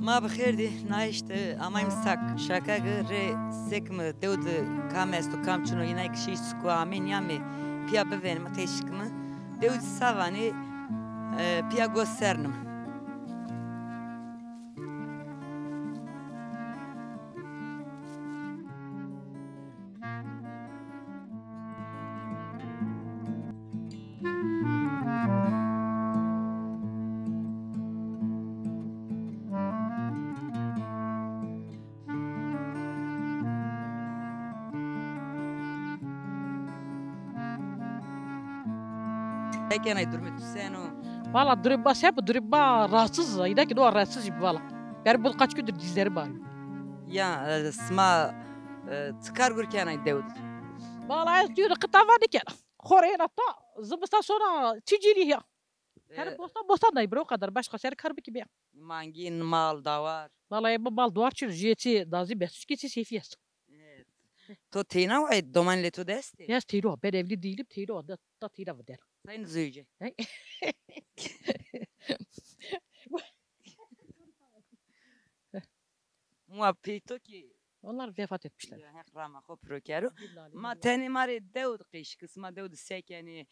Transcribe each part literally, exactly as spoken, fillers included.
Ma bi xêr dî, nayişt, e, amayim sak, şakagi rê sek mi dew di kam esto, kam çino, yinay ki şî suko amê niyamê, piya bivênimi qeşik mi. Dew di savanê, e, piya go sernim. Sekenay, durumê tu seno? Valla durum ba sep, durum ba rahatsız. Ayda ki doğa rahatsız gibi valla. Yani bu kaç gündür dizlerim ağrıyor. Ya, e, sima, e, çi kar gur kenay dew di? Valla ez diyor ki tava diken. Xoreyna ta zimistan sonra ticili ya. E, yani bostan bostan da bir o kadar. Başka seri kar biki be. Mangin, mal, dawar. Valla bu mal dawar çi, jiyeti, dazi, besuç ki seyfi est. Evet. To teyna way, doman lê to de estê? Ya teyna, ben evli değilim, teyna da, da teyna vıder. Sayın Züyce. He? Mua peyto ki. Onlar vefat etmişler. Ya, Heq rama xo piro kero. Innalillahi. Ma tenê ma rê dew di qeşik, sima dew di se kenê,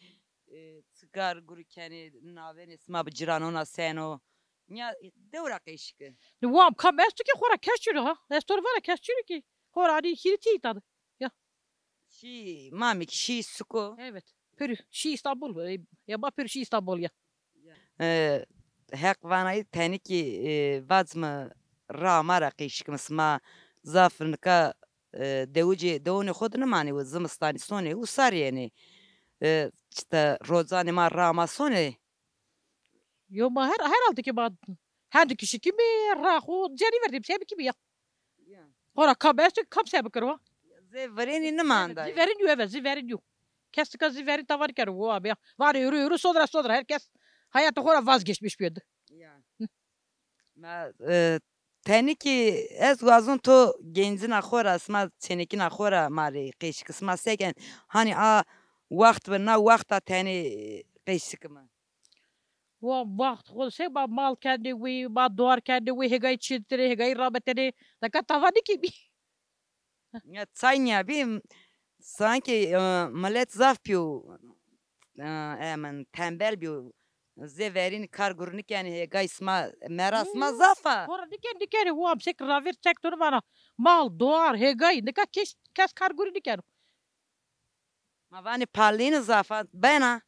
e, çi kar guru kenê, navênê sima bi ciranona seno. Nya dew ra qeşik. Wam kam esto ki xora kes çino ha. Estor vara kes çino ki. Xora ani hiri tî tadı. Ya. Şî, mamik şî suko. Evet. Pürü şî İstanbul. E, ya ba pürü şî İstanbul ya. E, Heq vanayî tenî kî, e, vac mi ra ma ra qeşik mi sima zaf nika, e, dewicê dewonê xo di nimanê û zimistanî sonê û sarî yenê. E, işte rocanê ma ra ma sonê. Yo ma her herhalde ki ma hendi kişi kimi ra xo cenî verdim sebi kimi ya. Ya. Xora kam esto kam se bikiro. Zê verênî nimanda. Zî verîn yo evet, zî verîn yo. Kes tika zî verîn tavan kero wo abi ya. Var yürü yürü sodra sodra her kes hayatı xora vazgeçmiş bir yerde. Ya. Ma, e, tenî ki ez wazon to gencina xora, sima çênekina xora ma rê qeşik, sima seken hani a waxt bi na waxta tenî qeşik mi. Wa waxt xo se ba mal kerdê wî, ba duar kerdê wî, hêgayî çîtirê, hêgayî rabetenê. Deka tava nîkî bî. Ya çay nîya bî, sanki, e, milet zaf bîyo, e, emin, tembel bîyo. Zê verîn kar gur nîkenê, hêgayî sima, mera sima zaf a. Xora nîken, nîkenê, wa sek ravêr çek to nivana. Mal, duar, hêgayî, nika kes, kes kar gurî nîkeno. Ma vanê palîni zaf a, bena,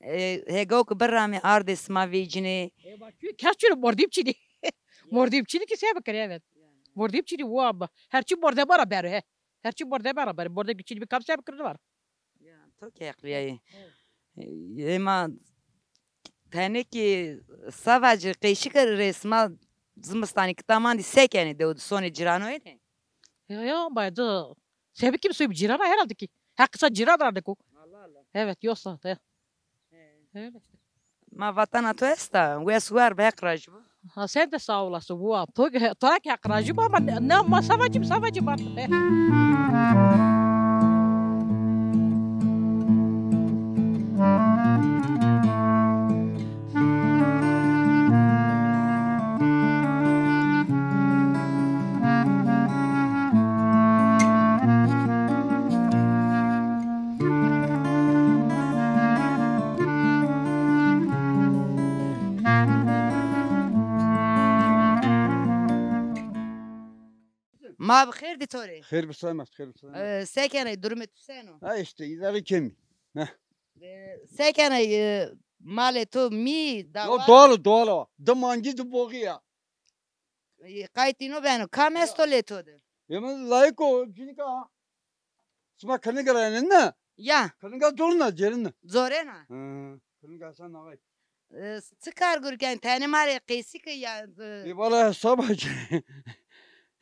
e, hêgaw ki biramê ardê sima vêcinê. E, ma kî kes çino, mordîm çinî. Mordîm çinî ki se bikirê, evet. Mordîm çinî wa ba. Her çî mordema ra bero, he. Her çî mordema ra bero. Mordem ki çinî bi kam se bikirê vara. Ya, to ki heqlîyayî. Evet. E, ema tenê ki savacî qeşik rê sima zimistanî ki tamandî se kenê, dew di sonê cîranoyê de? Ya, ya, baydı. Sebekim soy cîrana herhalde ki. Heq sa cîran ra deko. Allah Allah. Evet, yoksa. He. He. Öyle işte. Ma vatana to esta, wes war bi, Heq rajî bo. Ha, sen de sağ olasın. Bu, to, to ki Heq rajî bo ama ne, ne, ma savacım, savacım artık. He. Ma bi xêr dî to rê. Xêr bi selamet, xêr bi selamet. E, se kenê, durumê tu seno? Ha işte, îdare kemî. Heh. E, se kenê, e, malê to mî, dawa? Yo, doğal, doğal o. Di mangî, di boxî ya. E, qaytîno beno. Kam esto lê to de? Ya, mi layik o, cinika. Sima kiringa ra yenê ne? Ya. Kiringa zorna, cêrine. Zorena. Hı, kiringa sen ağay. E, çi kar gur ken? Tenê ma rê qeşik ya, e. E, valla sabah ki.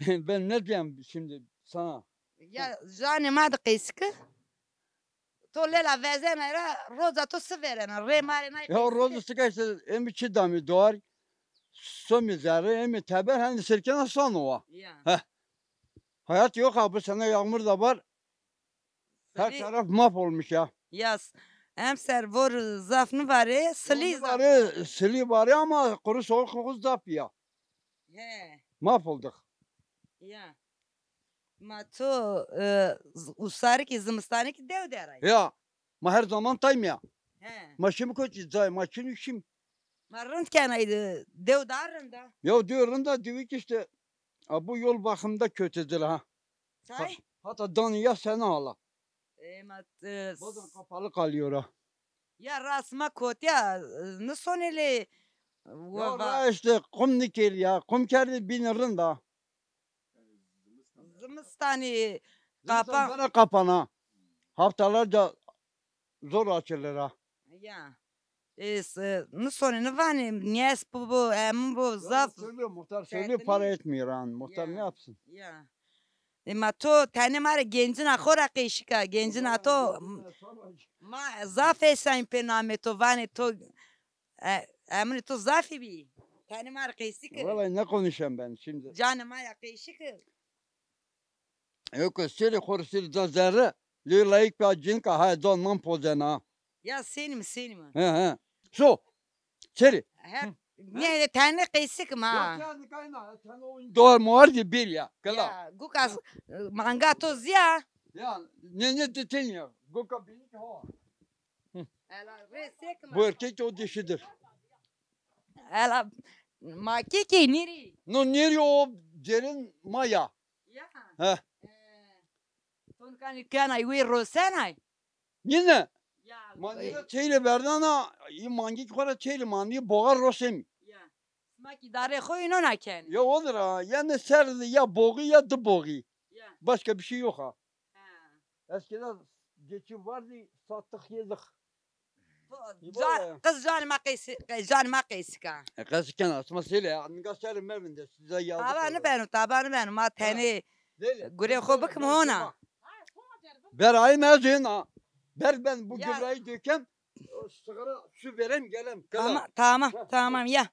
Ben ne diyeyim şimdi sana? Ya, janê ma de qeşik. To lela vezena ra, roza to si verena, rê ma rê nay. Ya qeşik. Roza sika işte, emi çi damî doğar, somî zerre, emi teber, hani sirkena sano wa. Ya. Heh. Hayat yok ha, bu sene yağmur da var. Her taraf mahvolmuş ya. Ya, s-, Emser vor zaf nivare, silî zaf. Nivare, silî vare ama quru soğuk soğuk zaf ya. He. Mahvolduk. Ya. Ma to, e, z-, usarî ki, zimistanî ki dew der ay. Ya. Ma her zaman taym ya. He. Ma şimdi koç cay, ma şimdi şimdi. Ma rind kenay de, dew daha rind a. Ya diyor rind a, diyor ki işte, a, bu yol bakımda kötüdür ha. Tay? Ha-, hatta danı ya seni ala. E, ma, e, bazen kapalı kalıyor ha. Ya rast ma kotîya, e, nisonê lê. Ya ra işte kum nikir ya. Kum kerdi bin rind a. Zimistanî kapan. Zimistanî kapana. Haftalarca zor açılır ha. Ya. E, s-, nisonê nivanê, niyes bu bu, emin bu, zaf. Söylüyor muhtar, söylüyor, para etmiyor ha. Muhtar ne yapsın? Ya. E, ma to tenê ma rê gencina xo ra qeşika, gencina to, ma zaf esayn pê namê to, vanê to, e, eminê to zafî bî. Tenê ma rê qeşike. Vallahi ne konuşayım ben şimdi? Canê ma ya qeşike. Yok, seri xor seri da zerre, lê layık bir cinka ha da nan pozena. Ya senî mi, senî mi? He, he. So, seri. He, ne, tenê qeşike ma. Doğru mu var diye bir ya. Kala. Ya, guka, e, manga to ziya. Ya, ne, ne de ten ya. Guka bir ha. Ela, rê sek ma. Bu erkek o dişidir. Ela, ma kekê nêrî? No nêrî o cerin ma ya. Ya. He. E, to nikanî kenay wê rosenay? Nîne. Ya. Ma nîne teyre verdana, î mangî xo ra teyre mangî boğa rosemî. Ya. Sima kî darê xo îno na kenî. Ya odur ha. Yani ser ya boğî ya di boğî. Ya. Başka bir şey yok ha. Ha. Eskiden geçim vardı, sattık, yedik. Qiz can ma qeysi, qe-, can ma qeysi ka. E, qeysi kena, sima sêle, ninga serê mevinde, size yazık. Taba nibeno, taba nibeno, ma tenê gurê xo bikim hona. Ber ayım ez hona. Ber ben bu gübreyi dökem, o sigara su verem gelem. Tamam, tamam, tamam ya.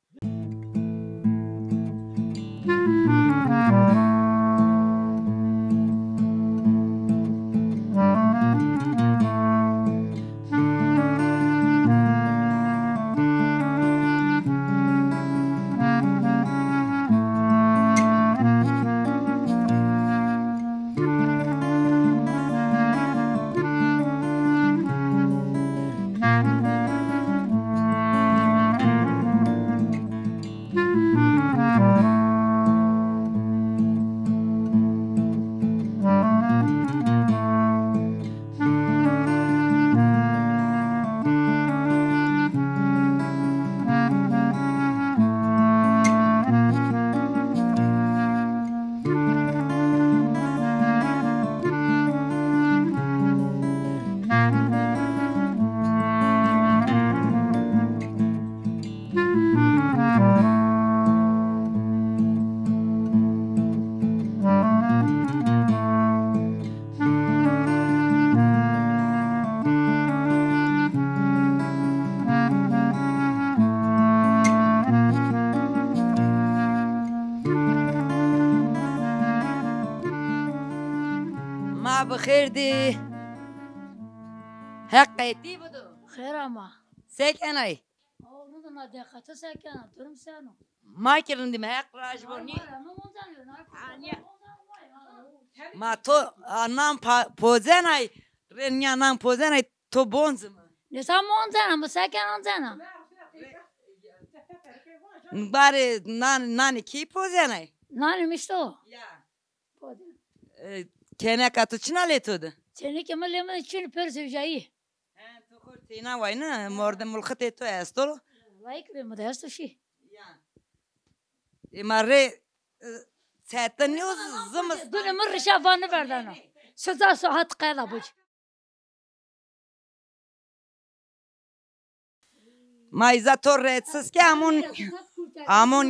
Ma bi xêr dî. Heq qetî bido. Xêr ama. Se kenay? Oğlum da deqete se kena, durum sen o. Ma ki rindî mi, Heq raj bo nî. Ma to, a, nan pa-, pozenay, rê nîya nan pozenay, to bonzi mi? Nêsa monzena, mi se kena onzena? Barê nan, nanê kî pozenay? Nanê mi işte o. Ya. E, keneka to çina lê to de? Keneke mi lê mi de çin, pers vijayî. He, to xo teyna way ne? Mordem mulxitê to esto? Layik lê mi de esto şî. Ya. E, ma rê, e, çetin yo, zimistan. Dune mi rişa va niverdana. Siza saat qeda buc. Ma îza to reetsiz ke amon, amon.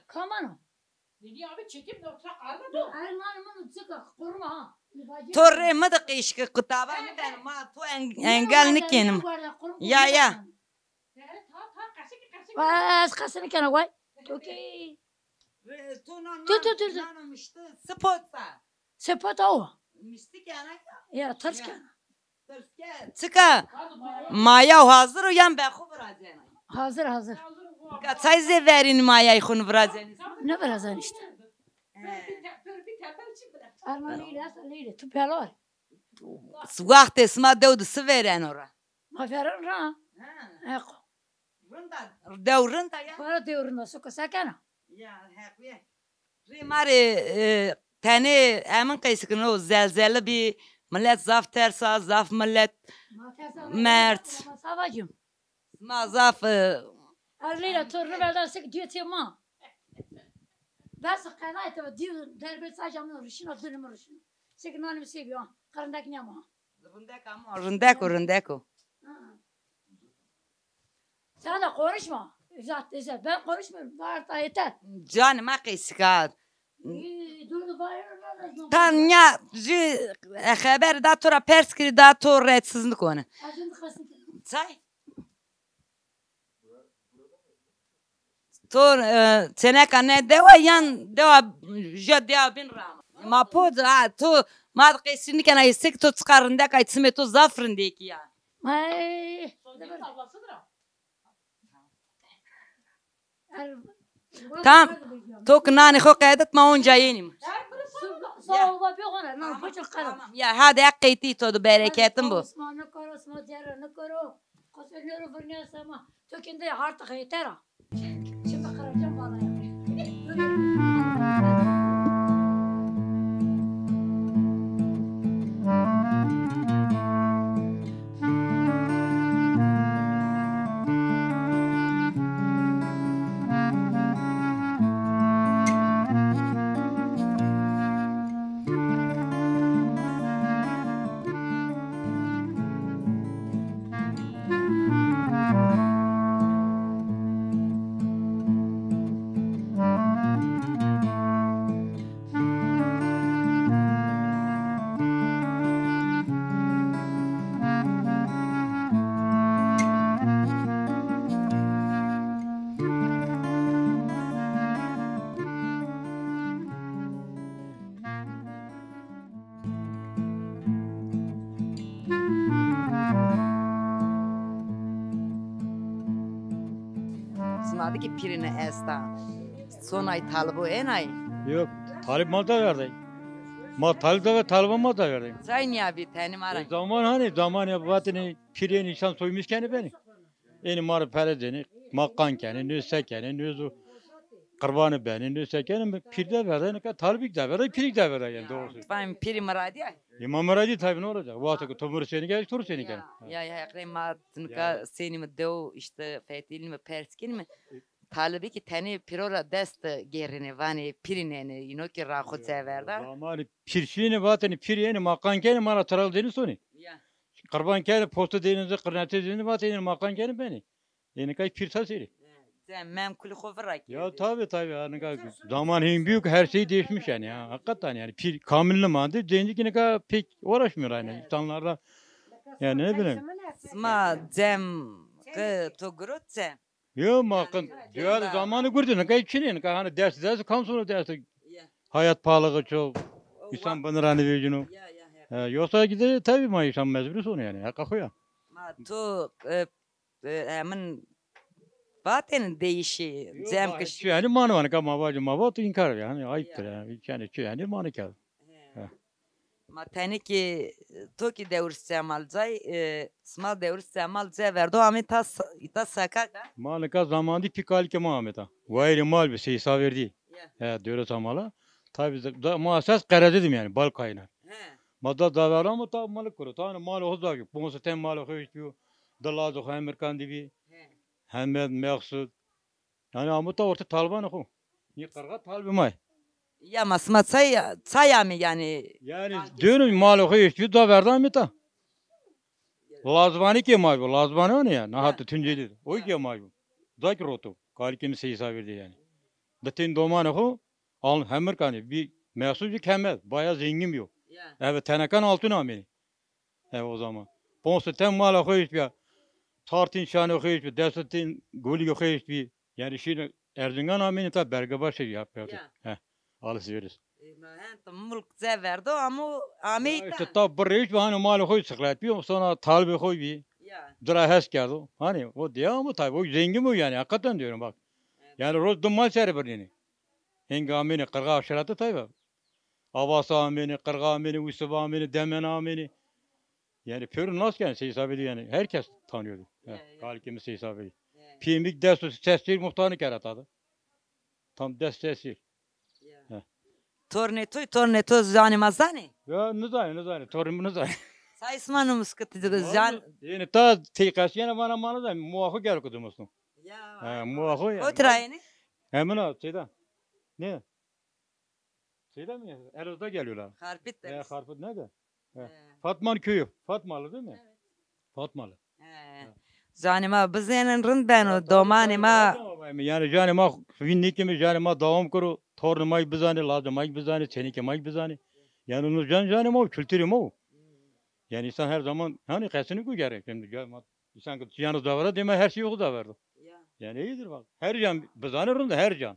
Kamano? To rê mi de qîşke, qutaba mi ben, ma to en-, engel nikênim. Ya, ya. Ez qesî nikena way. To kî. Tu, tu, tu, tu. Spot sa. Spot o. Mistik yani. Ya, ters kena. Çika, maya hazir o yan be xo virazenay? Hazir, hazir. Ka çay zê verîn mayay xo nivirazenî? Nivirazen işte. He. Erman Leyla, Leyla, tu pelor. Waxtê sima dew de si vêreno ra? Ma vêren ra. Ha. Eko. Rinda, dew rinda ya? Para dew rinda, suko se kena? Ya, heq ye. Rê ma rê, e, tenê emin qeysik no, zelzele bî, millet zaf tersa, zaf millet merd. Ma tersa, ma savacım. Ma zaf, e, Erlîla torunu belda sik diye tema. Bes qenayet diye derbe sacamın rişin o dönümü rişin. Sik nanim seviyor. Karındaki ne ama? Rindek ama, rindek o, rindek o. Ha. Sen de konuşma. Zaten, zaten ben konuşmuyorum. Var da yeter. Canıma qeysika. Ee, dur, var, var, var. Tanya jü, e, xeber da to ra pers kiri da to rahatsız nikone. Azın kasın. Çay? To, e, çeneka ne dewa yan dewa, ja dewa bin rama. Ma pod, ha, to, ma qeysî nikena, sik to çiqa rindek ay, çimê to zaf rindekî ya. Ay. Tam, to ki nanê xo qedet ma onca yenîm. Sağ ol, bir ona, lan, koçum, karım. Ya, hadi ek qeyti to de bereketin bu. Osman, ne koro, Osman, diğer ne koro. Koçum, ne koro, vırnı yasama. To kendi artık yeter ha. Şimdi kıracağım vallahi. Sima de ki pîrine esta. Sonay talibo enay. Yok, talib ma da verdi. Ma talib da ve taliba ma da verdi. Çay niya bi teni mara. E, zaman hani, zaman ya vatini pîrê nîşan soymuş keni beni. Ênî ma rê pere dênî, ma qan kenî, nê se kenî, nê zu qirbanî benî, nê se kenî, pîr de verda, nika talibîk de verda, pîrîk de verda yani doğrusu. Fahim pîrî miradî ya? Îmam miradî tabii ne olacak? Wexto ki to mi rê senî kenî, to rê senî kenî. Ya, ya, ya, heqrê ma nika senî mi dew, işte, fetilî mi, pers kenî mi, talibî ki tenê pîro ra dest gêrînê, vanê pîrî nenê, îno ki ra xo ce verda. Zamanî pîr şînî vatênî, pîrî ênî, ma qan kenî, ma ra tiral dênî sonî. Ya. Qirban kenî, postu dênî, qirnetê dênî, vatênî, ma qan kenî benî. Ê nika pîr ta serî. Sen mem kulî xo vira kerdî. Ya tabii tabii, ha, nika zaman hên bîyo ki her şey değişmiş yani ya. Hakikaten yani pîr kamil nimandî. Cenci ki nika pek uğraşmıyor yani. İnsanlarda yani ne bileyim. Sima cem ki to girot se? Yo, ma qin. Diğer zamanı gördü. Nika çinî, nika hani ders ders kam sonra dersi. Hayat pahalılığı çok. İnsan biniranı vecino. Ya, ya, ya. Yoksa gide tabii ma insan mecbur sonu yani. Haka xo ya. Ma to, e, e, hemin vatên değişi, cem kişi. Çi yani manı var, ka ma vacî ma vat inkar yani, ayıptır yani. Yani çi yani manı kar. He. Ma tenê ki, to ki dewr semal cay, e, sima dewr semal cay verdo amê ta s-, ta sakak ha? Ma nika zamandî pî kalikê ma amê ta. Wayirê mal bi seysa verdî. Ya. He, dewrê semala. Tabi da, ma esas qerede dîm yani, bal kaynar. He. Ma da daverda ma ta malik kuro. Ta hani mal xo zaf yo. Ponse ten mal xo eşt biyo. Di lazê xo Emirkan di bî. He. Hemed, Meqsud. Yani amû ta ortê talibanê xo. Nî qirxa talibê ma yê. Ya ma sima çay, çay amê yani. Yani dönüm malê xo eşt biyo, daverda amê ta. Lazvanî kê ma bo, lazvanî o ne ya, nahat Tuncelî. O kê ma bo. Da ki roto. Kalikê mi seysa verdî yani. Bütün domanê xo, al Hemirkanî, bir Meqsud bir Hemed, baya zengin biyo. Ya. Evet, tenekan altın amê. E, o zaman. Ponse ten mala xo eşt biya. Tartîn şanê xo eşt bi, destotîn golî xo eşt bi. Yani şimdi Erzingan amênî ta berge baş şey yapıyor. Ya. He, alışveriş. E, ma hen tu mulk ze verdo, amo amey Ya ta. işte ta birrê hiç, hanî malê xo sıklet bî, sonra talibê xo bî. Ya. Dira hes kerdo. Hanî o diye ama tabii o zengin o yani, hakikaten diyorum bak. Evet. Yani roz duman ser birliğini. Henge amêne qırğa aşireti tabii. Avasa amêne, qırğa amêne, Usuba amêne, Demena amêne. Yani pêro nas yani Seyîd Sabirî yani herkes tanıyordu. Ya, Heh, ya. Kalikimiz Seyîd Sabirî. Ya. Pîyê mi des û ses sîr muxtarını kereta da. Tam des ses sîr. Ya. Heh. Tornê to, tornê to zanê ma zanê? Ya nizanê, nizanê. Tornê mi nizanê. Say sima numus kiti zanê. Yeni ta tey qesiyene vana ma nizanê. Muaxu gero kudumusnu. Ya. Ha, muaxu ya. Kotirayeni? Hemen o şeyden. Ne? Şeyden mi? Elazığ'da geliyorlar. Harpit E, deriz. Harput nerede? E, He. Fatman köyü. Fatmalı değil mi? Evet. Fatmalı. He. Zanê ma bizênin rind beno, domanê ma. Yani canê ma vîn nêkeme, canê ma devam kiro, tornê ma bizanê, lazê ma bizanê, çênekê ma bizanê. Yani onu can canê ma, kültürü ma. Hmm. Yani insan her zaman hani qesini ku gerek. Şimdi can ma, insan ki yanı davara deme her şeyi o davara. Ya. Yani iyidir bak. Her can bizanê rind, her can.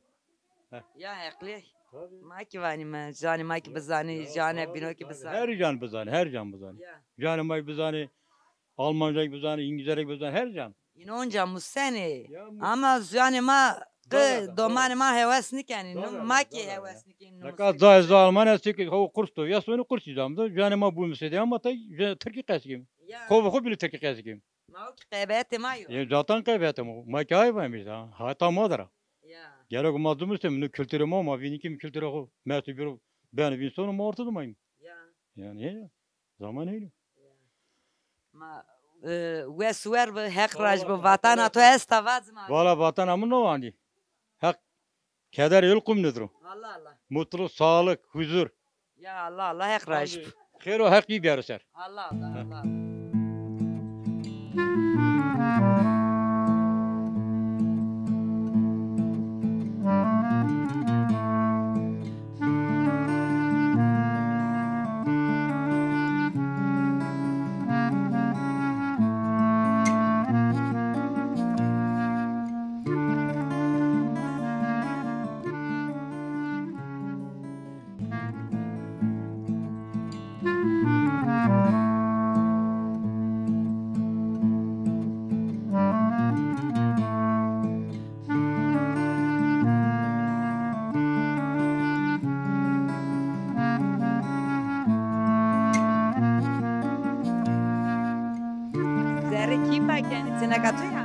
Heh. Ya heqlî. Tabii. Ma ki vanîme, canê ma ki bizanê, canê bîno ki bizanê. Her can bizanê, her can bizanê. Ya. Canê ma ki bizanê, Almanca ki bizanê, İngilizce ki bizanê, her can. Îno onca musenê. Ya, mu- Ama canê ma, domanê ma hewes nîkenî. Ma ki hewes nîkenî. Neka zay zay Alman estê ki ho kurs do. Ya sonu kurs îdam do. Canê ma bu müsede ama tay Tirkî qesî kim. Ya. Xo xo bîle Tirkî qesî kim. Ma o ki qebetê ma yo. E, zaten qebetê ma. Ma ki ay vamis ha. Hata ma dara. Ya. Gerek ma dumuştum, nu kültürü ma, ma vînî kim kültürü xo. Mesu biro ben vîn sonu ma ortada mayım. Ya. Yani he. Zaman öyle. Ya. Ma e, wes wer bi, Heq raj bi, vatana to esta vazima. Valla vatana mi no andî. Heq keder el kum nedro. Allah Allah. Mutlu, sağlık, huzur. Ya Allah Allah, Heq raj bi. Xêr û heqî biyaro ser. Allah Allah, Allah. Zerrê kî pa kenî, çêneka to ya?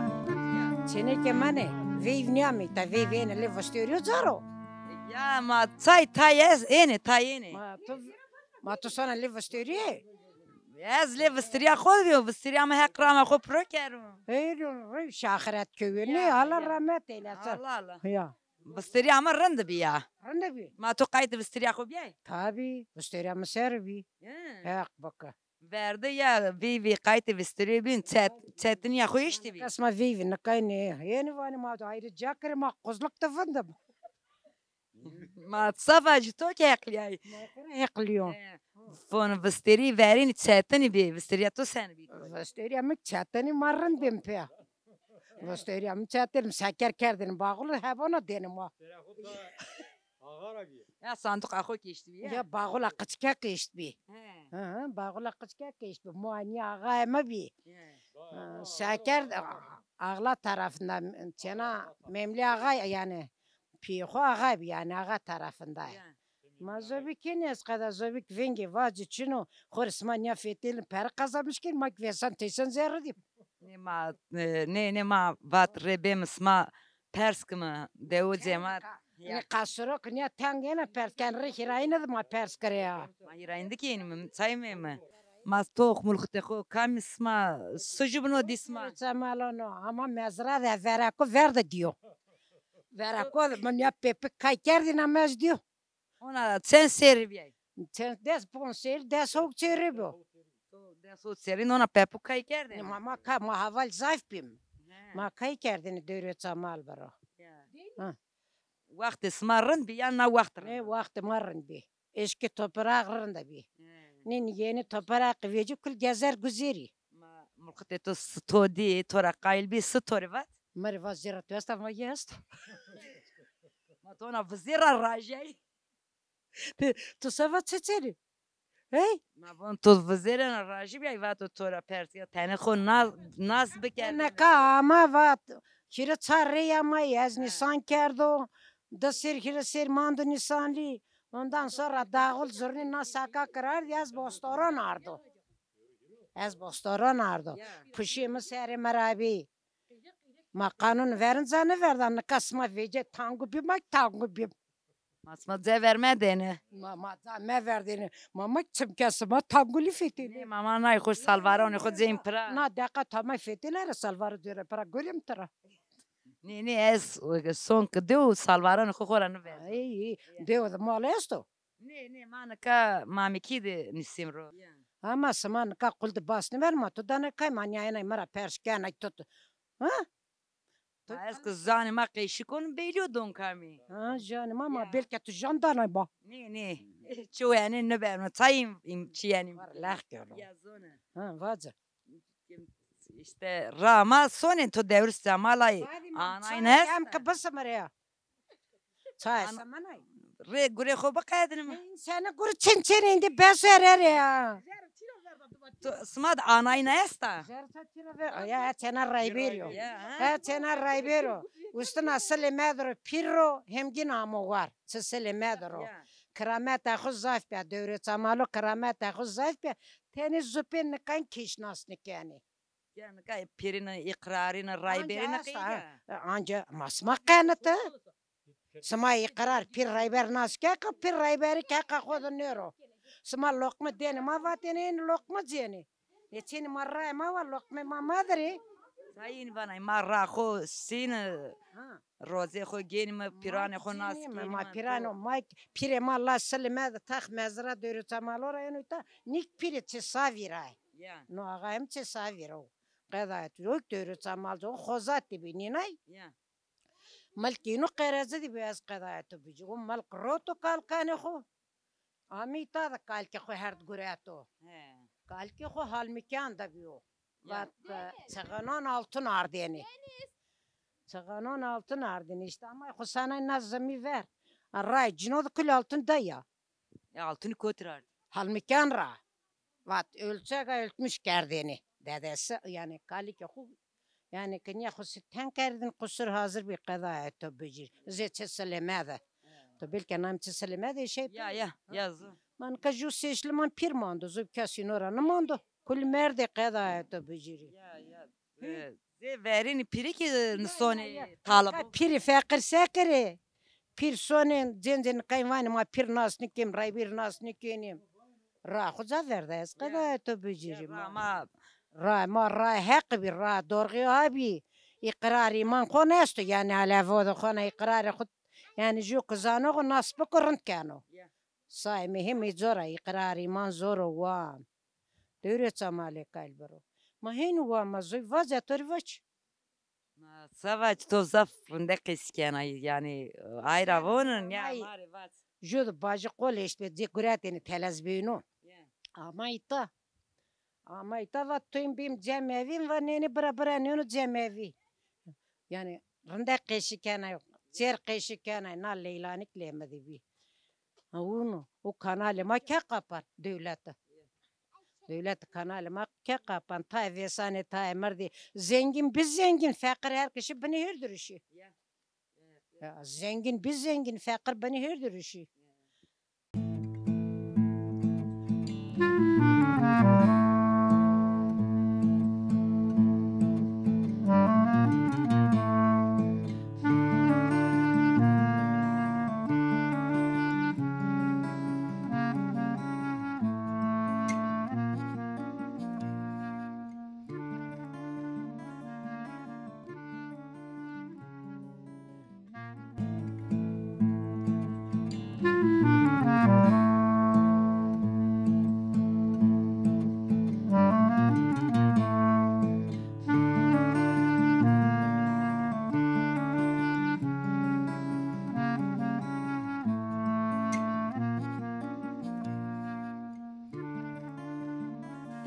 Çênekê ma nê, veyv nîyamî, ta veyv êne lê vistêrîyo caro. Ya ma çay tay ez ênê, tay ênê. Ma tu, ma tu sona lê vistêrîyê? Ez lê vistêrîya xo bîyo, vistêrîya mi Heq rama xo piro kero. Ey, rey şaxiret kewê nê, Allah rahmet eylesin. Allah Allah. Ya. Vistêrîya mi rind bî ya. Rind bî? Ma tu qaytê vistêrîya xo bîyay? Tabî, vistêrîya mi ser bî. He. Heq bike. Verde ya veyvê qaytê vistêrî bîn, çet-, çetinîya xo eştî bî. Kes ma veyvî nikay nê. Yeni vanî ma ayrı cakir ma quzluk de vindim. Ma safa jî to ki heqlîyay. Ma xo ra heqlîyo. He. Von vistêrî verînî çetinî bî. Vistêrîya to sen bî? Vistêrîya mi çetinî ma rind bîm pê. Vistêrîya mi çetin, seker kerdin, baxulu hebona dêne ma. Axa ra bîye. Ya sanduqa xo kiştbî ya. Ya baxula qiçke kiştbî. He. Hı hı, baxula qiçke kiştbî. Muanî axa eme bî. He. Hı, seker ağla tarafından, çena Memli axa yani. Pîyê xo axa bî yani, axa tarafında. Ya. Ma zobî kenî ez qeda zobîk vengê vacî çino, xo rê sima nîya fetêlin pere qazanmiş kenî, ma ki vêsan teysan zerrî dî. Nê ma, e, nê, nê ma vat rê bêmi sima pers kimi, dewo cêmat. Ya. Nê qasiro ki nîya teng êna pers ken rê hîrayîne de ma pers kerê ya. Ma hîrayîn de kenî mi, çay mê mi? Ma tox mulxitê xo kamî sima, sucu bino dî sima. Çemalono, ama mezra de verako ver de dîyo. Verako mi nîya pepik kay kerdîna mez dîyo. Ona çend serrî bîyay? Çend, des ponc serrî, des hok serrî bo. To des hok serrî, ona pepû kay kerdêne? Ma, ma ka, ma heval zayf bîm. He. Ma kay kerdêne dewrê çamal biro. Ya. Ha. Wextê sima rind bî ya na wext rind? Nê, wextê ma rind bî. Eşkê toperaq rind bî. He. Nê, nê, yeni toperaq vecî kul gezer guzerî. Ma mulxitê to s-, to dî, to ra qayîl bî, si to rê vat? Mi rê vat zêra tu esta, ma yê esta. Ma to na vizêra rajey. Tu seba çi çêrî? Hey? Ma von to vizêrena rajî bîyay, vato to ra pers ya, tenê xo nas, nas bikerî. Neka ama vat, hîrê çar rey ama ez nîsan kerdo, di sêr hîrê sêr mando nîsanlî. Ondan sonra dağıl zurnî na saka kirardî, ez bostoron ardo. Ez bostoron ardo. Ya. Pişê mi serê mi ra bî. Ma qanûn verinca nêverda, nika sima vêce tangu bî, ma tangu bî. Ma sima ce vermedêne. Ma, ma ca meverdêne. Ma, ma çimke sima tangulî fetêne. Nê, ma, ma nay xo salvaronê xo cên pira. Na deqa tama fetêne re salvaro cêre pira, gurêm tira. Nê, nê, ez, e, son ki dew salvaronê xo xo ra nêverdo. Ey, ey, dew de mal esto. Nê, nê, ma nika Mamekî de nîsîm ro. Ama sima nika qul de bas nêver ma, tu dane kay ma nîyayenay mi ra pers kenay tu. Ha? Ma ez ki zanê ma qeşî kon bêlî yo don kamî. Ha, janê ma, ma belke tu jan danay ba. Nê, nê. Ço enê nêberno. Çay im, im çi yenîm. Var lex kero. Ya zone. Ha, vace. Îşte ra ma sonên to dewrî semalay anayne esta. Em ki bisimire ya. Çay semanay. Rê gurê xo biqedinîme. Sene gurî çin çin êndî bes erere ya. To, sima de anayne esta? Zersa tira ver. Ya, çena rayber o. Ya, ha? Ha, çena rayber o. Ustina silê me de ro pîr ro, hemgîn amo war. Çi silê me de ro. Ya. Kirameta xo zaf bîya. Dewrê Çamalo kirameta xo zaf bîya. Tenê zupê nikan kîş nas nikenê. Ya nika pîrîne, îqrarîne, rayberîne qey ya. Anca ma sima qenite. Sima îqrar pîr rayber nas ke, ke pîr rayberî ke, ke xo de nêro. Sima loqme dêne ma vatêne, ên loqme cêne. Nê çênî ma rayê ma wa, loqmê ma ma dirê. Sayîn vanay ma ra xo sîne. Ha. Rozê xo gênîme, pîranê xo nas kênîme. Ma pîrano, ma pîrê ma la silê me de tax mezra Dewrê Çamalo ra yeno îta, nîk pîrê çê savî ra. Ya. No axa hem çê savî ra o. Qedayet yok Dewrê Çamalco, xozatî bî nînay. Ya. Milkê ino qerezî de bî ez qedayeto bicî. O milk roto kalkanê xo. Amî îta de kalkê xo herd gureto. He. Kalkê xo Halmîkan de bîyo. Ya. Vat, e, çixanan altun ardênê. Çixanan altun ardênê. Îşte ama xo sanay na zimî ver. A, ray cino de kul altun de ya. E, altun kotî ra ardî? Halmîkan ra. Vat ölçega ölçmüş kerdêne. Dedesi, yanî kalikê xo, yanî ki nîya xo si ten kerdin, qusur hazir bî, qedayeto bicîr. Zê çi silê me de. To belke nam çi silê me de şey. Ya, ya, ya, zu. Ma nika ju seşliman pîr mando, zu kes ino ra nêmando. Kul merdê qedayeto bicîrî. Ya, ya. E, zê verênî pîrî kî nisonê talib o. Pîrî feqîr se kerê? Pîr sonê, cêncê niqay vanê ma pîr nas nikêm, raybîr nas nikênîm. Ra xo ca verda ez qedayeto bicîrî ma. Ra ma, ra ma ra heq bî, ra dorxî ha bî. Îqrar îman xo nêesto, yanî alevo de xo na îqrarê xo, yanî ju ki zano xo nas biko rind keno. Sayê mi hêmî zor a, îqrar îman zor o wan. Dewrê Çamalê kal biro. Ma hênî wa ma zoy vace to rê vaç. Ma se vac, to zaf rinde qesî kena, yanî, ay ra vonin ya, ma rê vac. Ju de bajî qol eşt be, cê guretêne telezbîno. Ya. Ama îta. Ama îta va to ên bêm cemevî, va nênê bira bira nêno cemevî. Yanî rinde qesî kenay, çêr qesî kenay, na leylanîk lê mi de bî. Ha, ûno, o kanalê ma ke qapan dewlete. Dewlet kanalê ma ke qapan, tayê vêsanê, tayê mirdî. Zengîn bî zengîn, feqîr her kişî binê hêr dirişî. Ya. Ya, zengîn bî zengîn, feqîr binê hêr dirişî.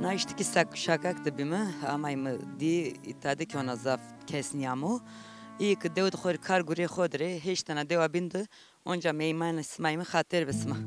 Na îştikî sak-, şakak de bîme, amay mi dî îta de ki ona zaf kes nîyamo. Îyê ki dew de xo rê kar gurê xo de rê, heşt tena dewa bîn de Onca meymanê sima yîme, xatir be sima.